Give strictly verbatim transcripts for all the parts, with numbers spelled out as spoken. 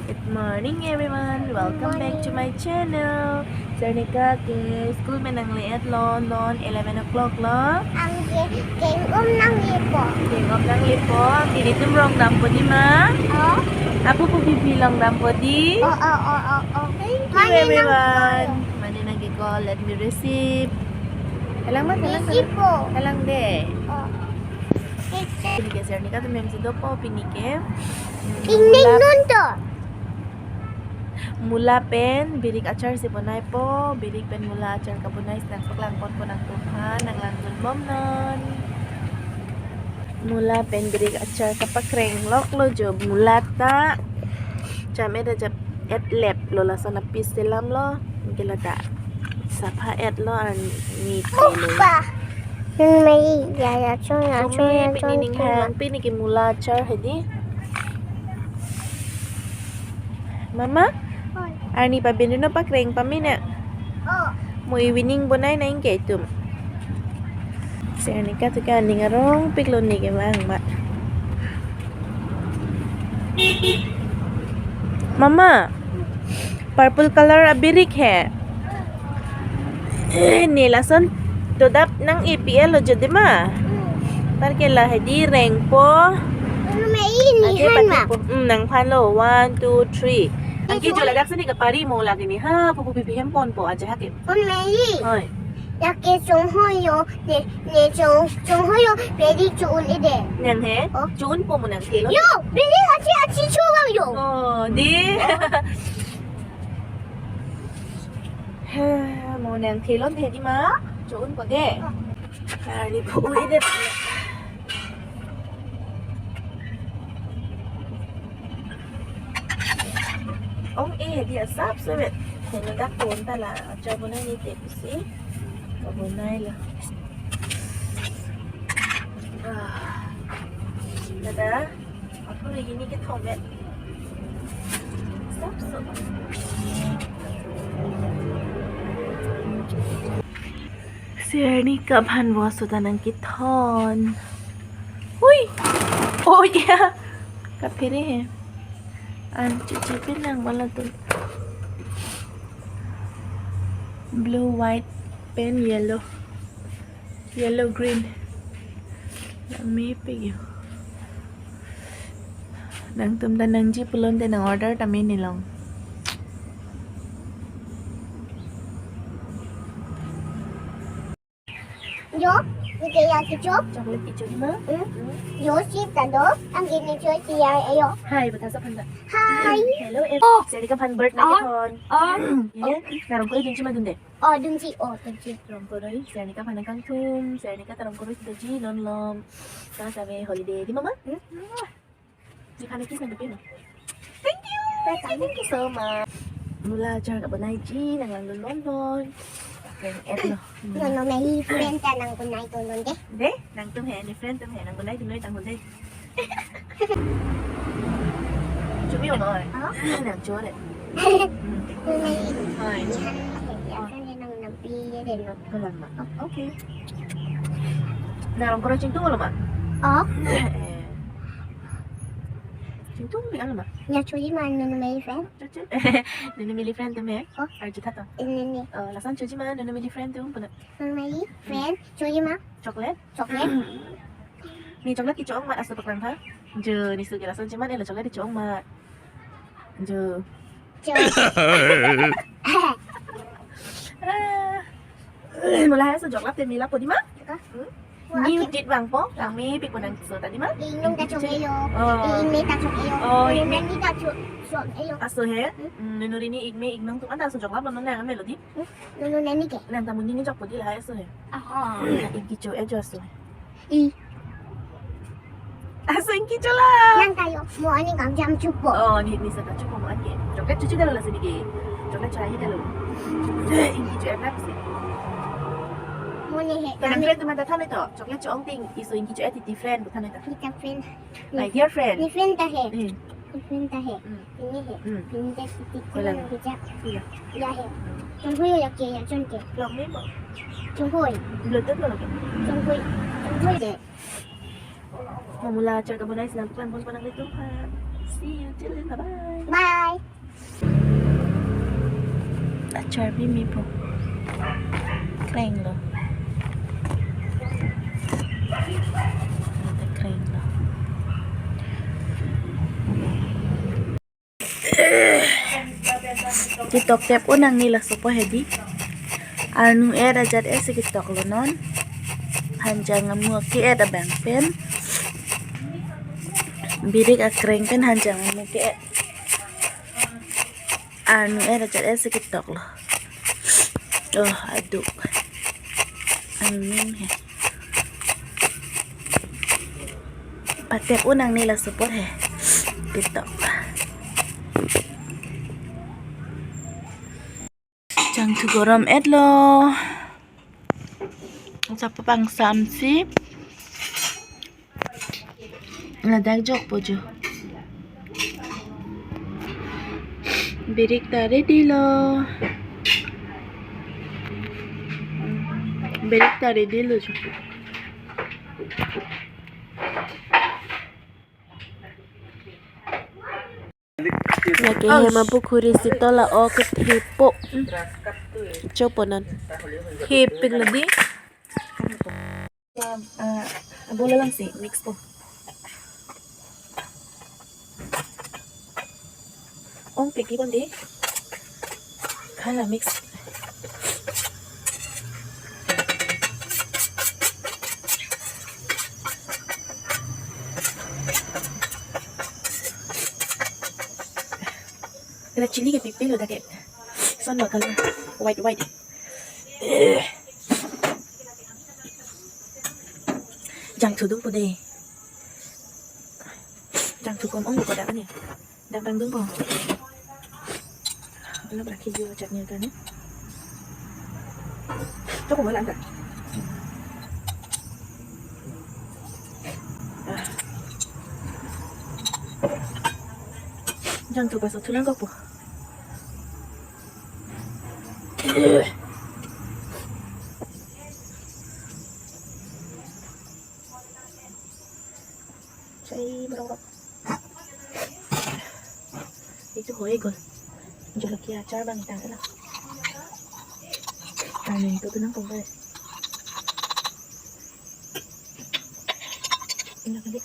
Good morning everyone, welcome back to my channel. Sernika ke school pen nangle-et lo, non eleven o'clock lo. Ang ke keng om nanglepo. Keng om nanglepo, didi tum rong dampo dei ma? Oh, Apu pu bibi rong dampo dei. Oh, oh, oh, oh, oh. Thank you Mane everyone. nangkol. Mane nangkekol, let me receive. Kalang ma, kalang, kalang. Isipo. Kalang dei. Oh. Ite. Pini ke Sernika atum mem si dopo pini ke. Ingning nun to. Mula pen birik achar si bonaipo, birik pen mula achar kabonai si nangpaklang ponpo nangtumphan, nanglangdun bomnon. Mula pen birik achar kapakreng lok lo jo, mula ta cham-et ajap-et lep lo, lason apis selam lo, anke la ta sapha-et lo, arni te lo. Opa. Nun mai ya ya chon ya chon Kami ya pini chon. Ning Hoi Longpi niki mula achar hedi. Mama, arni pabin no pakreng pame na. Oh. Mo evening bonai nang ke itum. Sernika tu ke aning arongpik lo neke mang ma. Mama, purple color abirik he. Ne lason dodap nang-e-pi-et lo jo dei ma. Anparke la hedi rengpo. Nun mai ini Ade han ma. Patipo. Hmm, nangphan lo. One, two, three. Anke jo ladak si ne kapari mo lagi ni. Ha, pupu pipi hem ponpo aja hake. Nun mai. Hoi. Lake chonghoi yo. Ne ne chong chonghoi yo. Pedi chun ide. Nang he? Oh. Chunpo mo nangthelo. Yo, pedi achi achi chowang yo. Oh, dei. Ha, mo nangthelon dei dei ma. Chunpo dei. Kali po ui dei. Ong-e dei asap sevet. Heno dak pon ta la. Achar bonai ni te pusi. Kabonai lo. Ah. Dada, aku lagi ni kethom ya. Asap so. Sernika aphan vo so ta nangkethon. Hui. Oh ya. Kaphere he. An chichi pen nang bala tu. Blue, white, pen yellow. Yellow, green. Langmepik yo. Nangtum ta nangji pulote nang order tame ne long. Yo, neke ya kecho. Chocolate kecho ma? Hmm? Yo, si ta do. Anke ne cho si ya yo. Hi, bata sa panda. Hi. Hello, em. Oh. Sernika aphan bird Oh. nangkethon. Oh. Ye, ta rong kuroi dunji ma dunde. Oh, dunji. Oh, dunji. Rong kuroi, Sernika aphan nangkangthum, Sernika ta rong kuroi dunji, non lom. Sa sa me holiday dei mama. Hmm? Ji aphan kiss nangpi ma. Thank you. Thank you so much. Mula achar kabonaiji, nanglangdun bomnon. Keng et lo. Nono mai friend ta nang kunai to non dei. Dei, nangtum he, ne friend tum he, nang kunai tum noi tang kunai. Chumi o noi. Oh. Nang chore. Nai. Hai. Ni han ya kan nang nang pi ya dei no. Kalang ma. Okay. Nang rong kuroi chingtung lo ma? Oh. Eh. Chingtung ni alo ma? Ya choji ma nono mai friend. Chuchu. Nini mili friend tum he? Oh. Arju tha to. Ini ni. Eh, lason choji ma, nini mili friend tum puna. Nono mai friend choji ma. Chocolate? Chocolate. Ne chocolate kecho-ong ma aso paklang ha? Jo, ne su ke lason choji ma, ne lo chocolate kecho-ong ma. Jo. Cho. Ah. Mula hai so chocolate te mila po dei ma? Ka? Hmm? New date bang po, langmepik po nang so ta dei ma? Inung ta chok eyo. Oh. Inung ta chok eyo. Oh, Inung inung. Ni ta chok chok eyo. Aso he? Hmm, nunu rini ikme iknong tum anta so chocolate lo nang melody. Nono nani ke. Nang tamu ni ni chok po dei la hai aso he. Aha. Nang ingki cho-et jo aso he. I. Aso ingki cho la. Nang tayo mo ani kam jam chupo. Oh, ni ni sa ta chupo mo anke. Chocolate chuchu dalo la sini ke. Chocolate chai dalo. Ingki cho-et na si. Mo ni he. Tanang friend tum anta tha me to. Chocolate cho-ong ting. Iso ingki cho-et titi friend pu tha me ta. Kita friend. My dear friend. Ni friend ta he. Hmm. Ni friend ta he. Hmm. Ini he. Hmm. Ini ta titi. Wala. Ni ta. Iya. Ya he. Chonghoi ya ke ya chon ke. Longme po. Chonghoi. Bluetooth lo ke. Chonghoi. Chonghoi dei. Mula achar kabonaiji nangpaklang ponpo nanglitum aphan. See you, children. Bye-bye. Bye. Achar bi mepo. Krenglo. Krenglo. Ketoktep un nangne laso po hedi. Arnu et ajat et si ketoklo non. Hanjang amu ke-et abang pen. Birik akreng pen hanjang amu ke-et. Arnu et ajat et si ketoklo. Oh, aduk. Angning he. Patep un nangne laso apot he. Ketok. Jangthu gorom etlo. Chapa pangsam si. Ladak jokpo jo. Birik ta ready lo. Birik ta ready lo jo. Lake Hema pukhuri si tola o kethepo. Hmm. Chopo non. Thepik lo di. Ah, ah, bola lang si mix po. Ong piki kondi. Hala mix. Kena chili ke pipi lo dak ke. Son lo color white white. Jangthu dungpo de. Jangthu kom ong ko dak ani. Dak bang dungpo. Alam rakhi jo chutney ta ni. Choko mo lang ta. Ah. Jangthu paso thu nangkokpo. Chai berorok. Itu hoy gol. Jolokia achar bang tang ela. Ani itu tunang pong guys. Ini kali.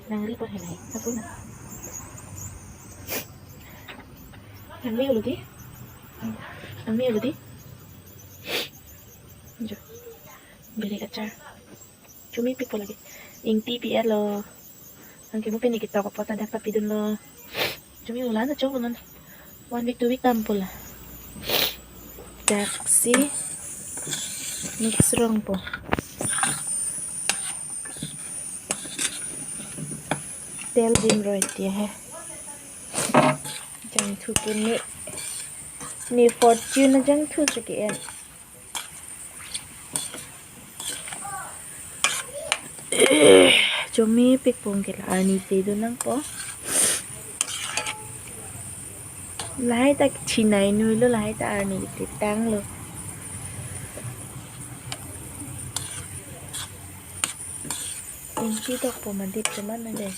Nangri por helai, aku na. Nangri ulo di. Nangri ulo di. Jo. Birik achar. Chomepikpo lake. Ingti pi-etlo. Anke mo pini ketok apot ta dak ta pidunlo. Chomi ulo na chok non. One week, two week dampo la. Dak si mix rongpo. Tel dim roi ti he. Jangthu ke ne. Ne Fortune ajangthu si ke-en. Chomepikpo ke la arni te dun nangpo. Lahai ta chinai nui lo, lahai ta arni te tanglo. Ingti dokpo madit teman na dei.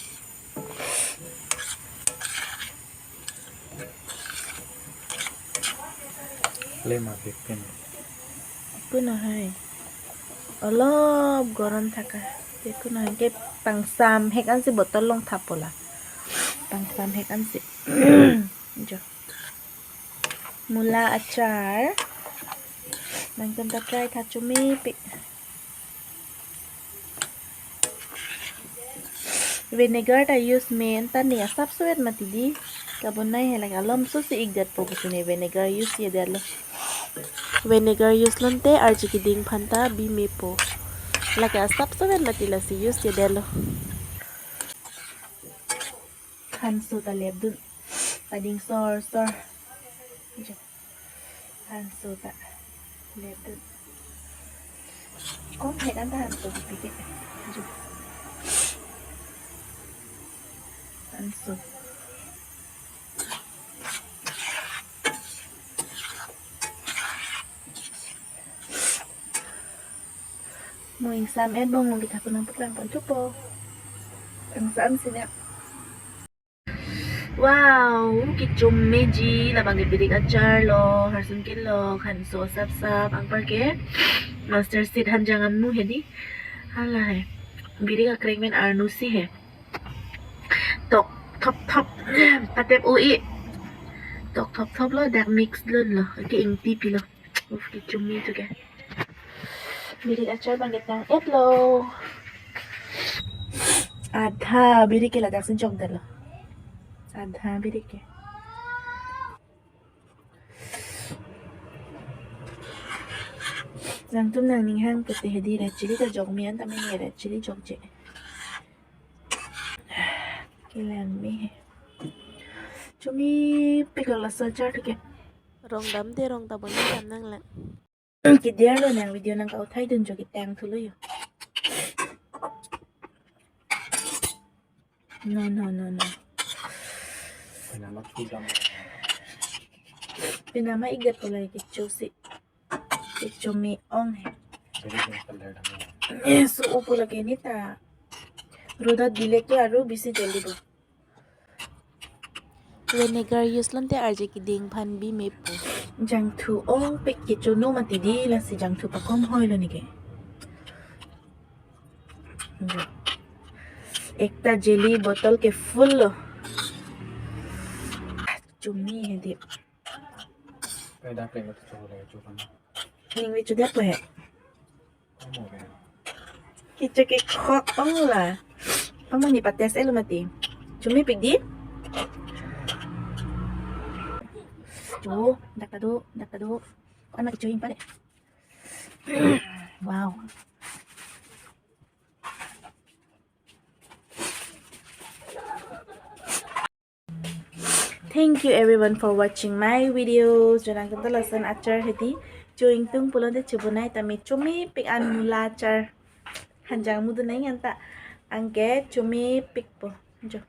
Lema fifteen. Kuno hai. Olop gorom thaka. Te kuno hai ke pangsam hek ansi botol long thapo la. Pangsam hek ansi. Jo. Mula achar. Nangtum ta try tha, chomepik. Vinegar ta use me-en ta ne asap sovet mati di. Kabonai he lake alomso si ik detpo pusi ne vinegar use-edetlo. Vinegar use lote arje keding aphan ta bimepo. Lake asap sovet mati lasi use-edetlo. Hanso ta lepdun. Pading sorsor. Jo. Hanso ta lepdun. Kom hek an ta hanso kepikit. Jo. Hanso. Mo ingsam et bong long kita punang putang pon chupo. Ingsam sini. Wow, kechome ji labang ke birik achar lo, harsun kilo, khanso sap sap, anpar ke mustard seed hanjang amu hedi. Hala he. Birik akrek pen arnu si he. Tok thop thop. Patep oi. Tok thop thop lo, dak mix lun lo. Ke ingti pilo. Uf, kechome tu ke. Birik achar bang ketang et lo. Adha birik ke ladak si jok dalo. Adha birik ke. Nangtum nangning hang pute hedi red chili ta jok me an tame ne red chili jokje. Kelang me he. Chomepik lo laso achar tu ke. Rong dam de rong ta bon dam nang la. Kider lo nang video nang kau thai dun jo ketang thu lo yo. No, no, no, no. Pinama thu dam. Pinama igat pulai kecho si. Kechome ong he. Jadi dengan color dam. Eh, so upu lagi ni ta. Rodat dilek tu aru bisi jeli bo. Vinegar use lon te arje kiding phan bi mepo. Jangthu ongpik kechono mati di lasi jangthu pakom hoi lo neke. Jo. Ekta jelly bottle ke full lo. Chome hedi. Peda pleng itu coba lagi coba. Ning vi chudet po he. Kamu ya. Kecho kekhok ong la. Pamani pa test et lo mati. Chomepik di. Cho, dak ta do, dak ta do. An ma kecho ingpa de. Wow. Thank you everyone for watching my videos. Jo nangtum ta lason achar hedi. Cho ingtung pulote chobonai tame chomepik an mula achar. Hanjang mudu nai anta. Anke chomepik po. Jo.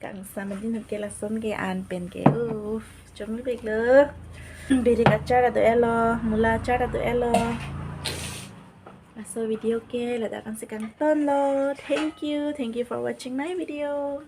Kangsam adin ke lason ke an pen ke. Uff, chomepik lo. Birik achar ado et lo, mula achar ado et lo. Laso video ke ladak an si kangton lo. Thank you. Thank you for watching my video.